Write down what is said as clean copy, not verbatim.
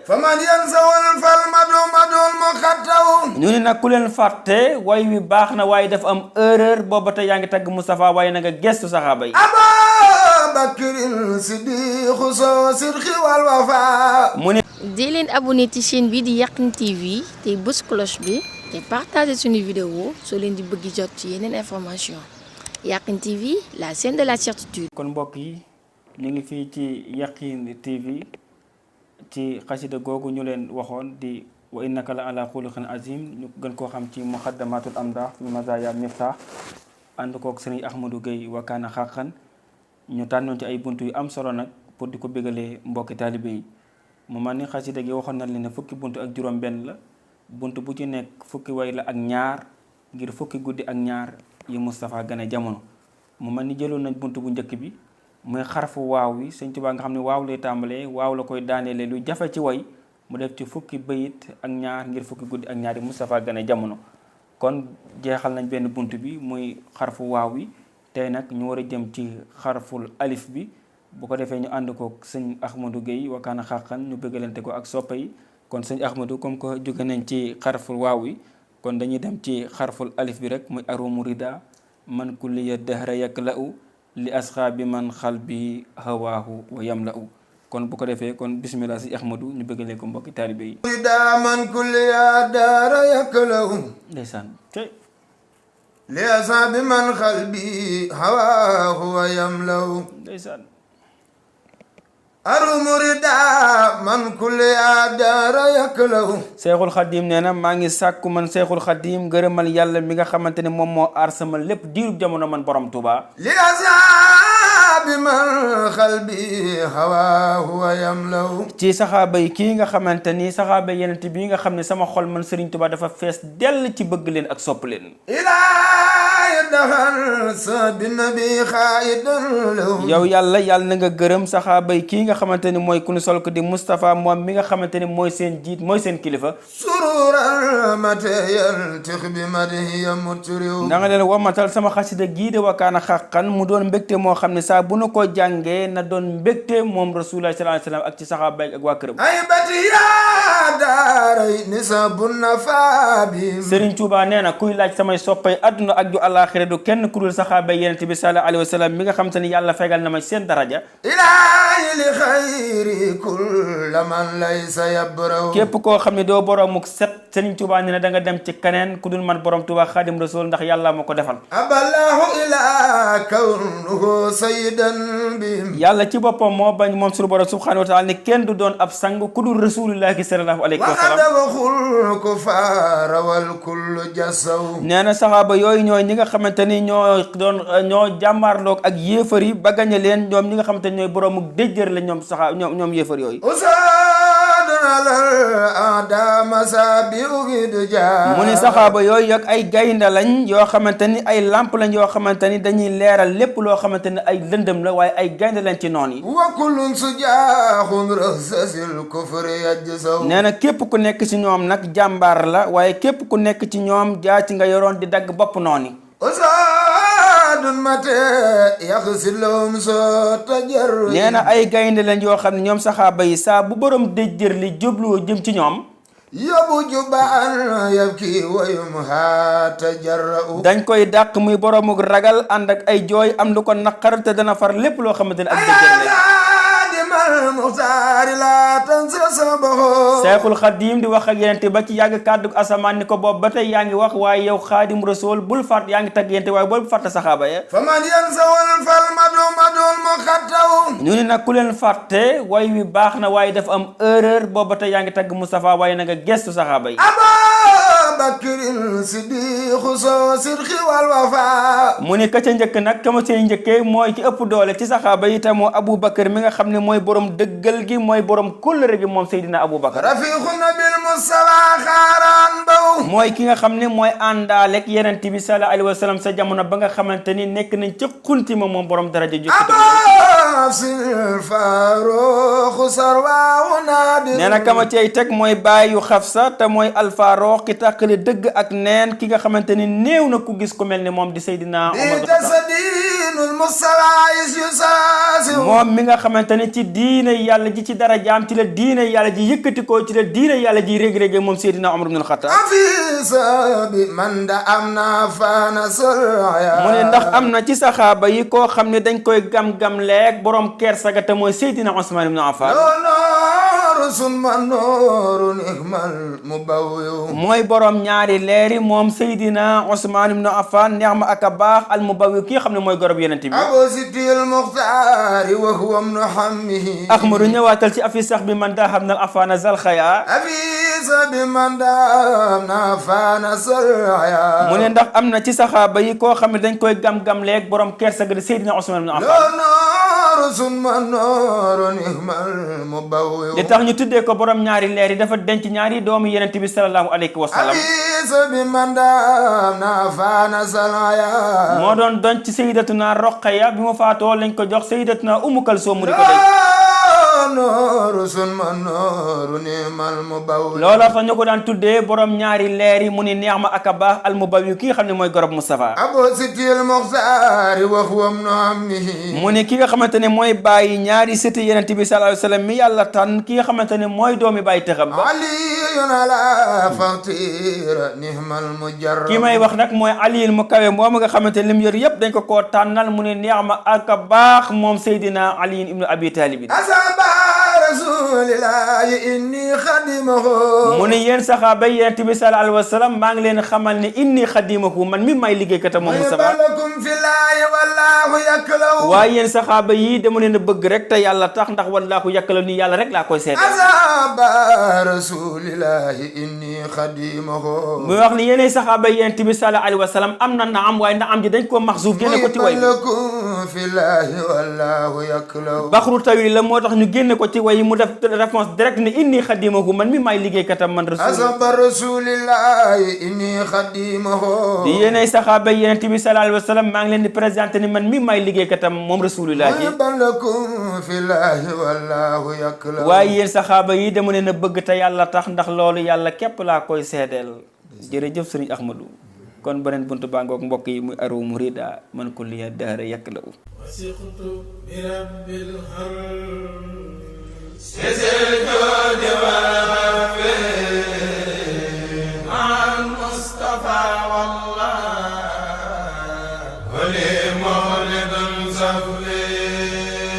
faman yansawul fal madul muxattaw ñu ne nag ku leen fàtte way wi baax na waaye dafa am erreur booba tey yaa ngi tagg Moustapha waaye na nga gestu saxaaba yi. Abubakrin Siddiqu soo sidqi wal wafa. mu ne di leen abonné ci chaîne bi di Yakhine TV te bës cloche bi te partagé suñu vidéo soo leen di bëgg jot ci yeneen information Yakhine TV la chaîne de la certitude. kon mbokk yi ñu ngi fii ci Yakhine TV ci xasida googu ñu leen waxoon di wa innaka la ala xuluqin azim ñu gën koo xam ci muxaddamatul amdah fi mazaya miftah ànd kook sëriñ Ahmadou Gueye wa kaana xaqan ñu tànnoon ci ay bunt yu am solo nag pour di ko bégalee mbokki taalibe yi mu man ni xasida gi waxoon na leen ne fukki bunt ak juróom benn la bunt bu ci nekk fukki way la ak ñaar ngir fukki guddi ak ñaar yi Moustapha gane jamono mu man ni jëloon nañ bunt bu njëkk bi muy xarfu waaw wi Sëñ Tuubaa nga xam ne waaw lay tàmbalee waaw la koy daaneele lu jafe ci way mu def ci fukki bayit ak ñaar ngir fukki guddi ak ñaar yi Moustapha gane jamono kon jeexal nañ benn bunt bi muy xarfu waaw wi tey nag ñu war a jëm ci xarful alif bi bu ko defee ñu ànd ko sëñ Ahmadou Gueye wa kaana xaqan ñu bëggalante ko ak soppe yi kon sëñ Ahmadou comme que jóge nañ ci xarful waaw wi kon dañuy dem ci xarful alif bi rek muy arumu rida man kulliya dahra yakla'u li asxaabi man xal bi hawaahu wa yamla'u kon bu ko defee kon bismillah sëñ Ahmadou ñu bëggalee ko mbokki taalibe yi. rida man kulliya dahra yakla'u ndeysaan te li asxaabi man xal bi hawaahu wa yamla'u. ndeysaan arumurida man kulliya dara yaklaw. Seexul Xadim nee na maa ngi sàkku man Seexul Xadim gërëmal yàlla mi nga xamante ne moom moo aar sama lépp diirub jamono man borom Touba. li asaabi man xalbi hawaahu wa yamlaw. ci saxaaba yi kii nga xamante ni saxaaba yenent bi nga xam ne sama xol man Serigne Touba dafa fees dell ci bëgg leen ak sopp leen. yow yàlla na nga gërëm saxaaba yi kii nga xamante ni mooy ku ñu sol ko di Moustapha moom mi nga xamante ni mooy seen jiit mooy seen kilifa. da nga leen wamatal sama xasida gii de wa kaana xaqan mu doon mbégte moo xam ne saa bu nu ko jàngee na doon mbégte moom rasulullah sallallahu alayhi wasallam ak ci saxaaba yi ak waa këram. Serigne Touba nee na kuy laaj samay soppay adduna ak ju àllaaxira du kenn ku dul saxaaba yenent bi sallallahu alayhi wasallam mi nga xamante ni yàlla fegal na ma seen daraja. képp koo xam ne doo boromuk set Serigne Touba nee na da nga dem ci keneen ku dul man borom Touba Xaadim Rasul ndax yàlla ma ko defal. yàlla ci boppam moo bañ moom suñu borom subhanahu wa taala ne kenn du doon ab sang ku dul rasulillahi sallallahu alayhi wa sallam. nee na saxaaba yooyu ñooy ñi nga xamante ni ñoo jàmmaarloog ak yéefar yi ba gañe leen ñoom ñi nga xamante ni ñooy boroomu déjjër la ñoom yéefar yooyu. mu ni saxaaba yooyu ak ay gaynde lañ yoo xamante ni ay lamp lañ yoo xamante ni dañuy leeral lépp loo xamante ni ay lëndëm la waaye ay gaynde lañ ci noon yi. nee na képp ku nekk ci ñoom nag jàmbaar la waaye képp ku nekk ci ñoom jaa ci nga yoroon di dagg bopp noon yi. nee na ay gaynde lañ yoo xam ne ñoom saxaaba yi saa bu borom déjjër li jubluwoo jëm ci ñoom. dañ koy dàq muy boromuk ragal ànd ak ay jooy am lu ko naqar te dana far lépp loo xamante ne ak déjjër la. Seexul Xadim di wax ak yenente ba ci yàgg kàddu asamaan ni ko boobu ba tey yaa ngi wax waaye yow Xaadim Rasul bul fàtt yaa ngi tagg yenente waaye bul fàtte saxaaba ya. ñu ne nag ku leen fàtte way wi baax na waaye dafa am erreur boobu ba tey yaa ngi tagg Moustapha waaye na nga gestu saxaaba yi. mu ne ka ca njëkk nag ka ma see njëkkee mooy ki ëpp doole ci saxaaba yi te moo Aboubacar mi nga xam ne mooy borom dëggal gi mooy borom kóllëre gi moom Seydina Aboubacar. mooy ki nga xam ne mooy àndaaleeg yenent bi sallallahu alayhi wa sallam sa jamono ba nga xamante ni nekk nañ ca xunti ma moom borom daraja jukki. nee na kama cey teg mooy bàyyu Xafsa te mooy alfaaroox ki tàqale dëgg ak neen ki nga xamante ni néew na ku gis ku mel ni moom di Seydina Omar. diinul mustawa yusaasi moom mi nga xamante ne ci diine yàlla ji ci darajaam ci la diine yàlla ji yëkkatikoo ci la diine yàlla ji rég-régé moom Seydina Omar ibn al-Khattab afisa bi man da am na faana solaya mu ne ndax am na ci saxaaba yi koo xam ne dañ koy gam-gam leeg borom kersaga te mooy Seydina Ousmane ibn Affan summa nooru nihmal mubawwi'u mooy borom ñaari leeri moom Seydina Ousmane ibn Affan neex ma ak a baax al mubawwi kii xam ne mooy gorob yonent bi abu sitil muxtaari wa huwa ibnu hammihi Ahmadu ñëwaatal ci afi sax bi man daa xam na Affana zalxaya afisa bi man daa na faana solaya mu ne ndax am na ci saxaaba yi koo xam ne dañ koy gam-gam leeg borom kersaga di Seydina Ousmane ibn Affan summa nooru nihmal mubawwi'u li tax ñu tuddee ko borom ñaari leer yi dafa denc ñaari doomu yonent bi sallallahu alayhi wa sallam moo doon doon ci sayyidatuna Roqaya bi mu faatoo lañ ko jox sayyidatuna Ummu Kalsoom mu di ko denc looloo tax ñu ko daan tuddee borom ñaari leer yi mu ni neex ma ak a baax al mubawwi kii xam ne mooy gorob Mustafa mu ne ki nga xamante ne mooy bàyyi ñaari sëti yonent bi sallallahu alayhi wa sallam mi yàlla tànn ki nga xamante ne mooy doomi bàyyi tëxam ba ki may wax nag mooy aliyin mu kawe moom nga xamante ne lim yor yëpp dañ ko koo tànnal mu ne neex ma ak a baax moom Seydina aliyin ibnu abi talibin mu ne yéen saxaaba yi yonent bi sallallahu alayhi wa sallam maa ngi leen xamal ne inni xadimahu man mi may liggéeykatam moom Mustafa waaye yéen saxaaba yi dama leen a bëgg rek te yàlla tax ndax wallaahu yakkala ni yàlla rek laa koy seet muy wax ni yéenay saxaaba yi yonent bi sallallahu alayhi wa sallam am na naam waaye ndax am ji dañ koo maxsuuf génne ko ci way baxru tawil la moo tax ñu génne ko ci way mu def réponse direct ni inni xadimahu man mi maay liggéeykatam man rasulillahi inni xadimahu di yéenay saxaaba yi yonent bi sallallahu alayhi wa sallam maa ngi leen di présenté ni man mi maay liggéeykatam moom rasulillahi waaye yéen saxaaba yi dama leen a bëgg te yàlla tax ndax loolu yàlla képp laa koy seedeel jërëjëf sëriñ Ahmadou kon beneen buntu baa ngoog mbokk yi muy aru murida man ko liya daara yàkk la wasiqtu bi rabbil har